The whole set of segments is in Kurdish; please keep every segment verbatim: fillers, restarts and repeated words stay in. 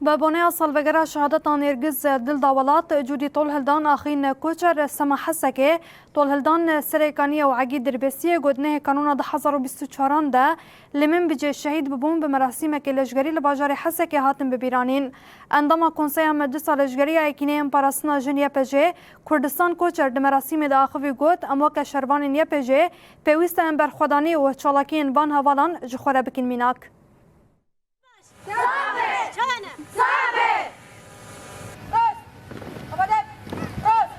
Bi boneya salvegera şehadeta Nêrgiz Dilda Welat, Cûdî Tolhildan, Axîn Koçer, Sema Hesekê, Tolhildan Serêkaniyê û Egîd Dirbêsiyê got nehê kanûna du hezar û bîst û çaran de li Minbicê şehîd bibûn, bi merasîmekê leşgerî li bajarê Hesekê hatin bibîranîn. Endama Konseya Meclisa Leşgerî ya Yekîneyên Parastina Jin Y P J, Kurdistan Koçer di merasîmê de axivî got, em weke şervanên Y P J pêwîst e em berxwedanî û çalakiyên van hevalan ji xwe re bikin mînak. Sabe! Sabe! Öz! Abadet! Öz!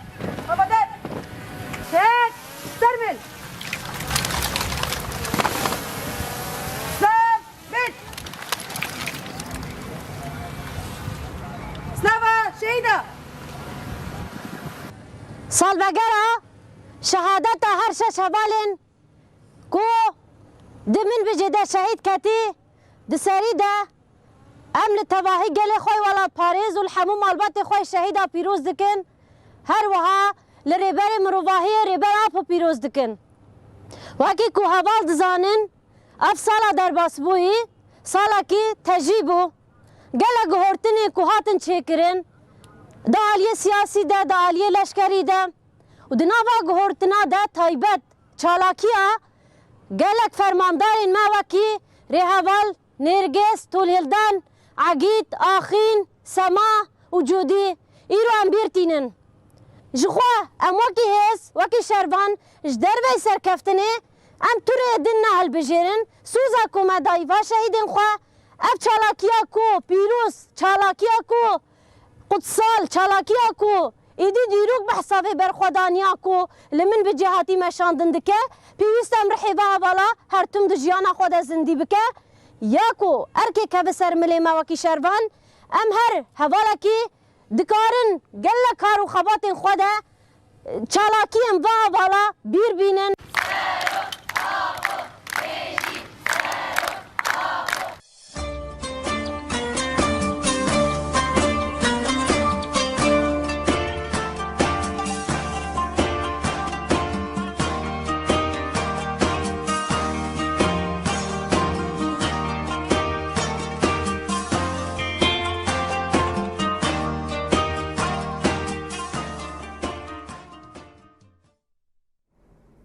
Abadet! Tek! Sermil! Sabit! Slava şehîda! Salvegera şehadeta her şeş hevalên ku di Minbicê de şehîd ketî, di serî de em li tevahî gelê xwe yê welatparêz û li hemû malbatê xwe yê şehîda pîroz dikin. Her wiha li Rêberê Mirovahiyê Rêber Apo pîroz dikin. Wekî ku heval dizanin, ev sala derbasbûyî salekî tejî bû. Gelek guhortinên ku hatin çêkirin, di aliyê siyasî de, di aliyê leşkerî de, û di nava guhortina de taybet çalakiya gelek fermandarên me wekî Rêheval Nêrgiz, Tolhildan, Egîd, Axîn, Sema û Cûdî îro em bîr tînin. Ji xwe em wekî hêz, wekî şervan ji derveyî serkeftinê em tu rêyê din nehilbijêrin. Soza ku me dayî va şehîdên xwe, ev çalakiya ku pîroz, çalakiya ku qutsal, çalakiya ku êdî dîrok behsa vê berxwedaniya ku li Minbicê hatî meşandin dike, pêwîst e em rihê va hevala her tim di jiyana xwe de zindî bike. Ya ku erkê keve ser milê me wekî şervan, em her hevalekî dikarin gelek kar û xebatên xwe de çalakiyên va hevala bîr bînin.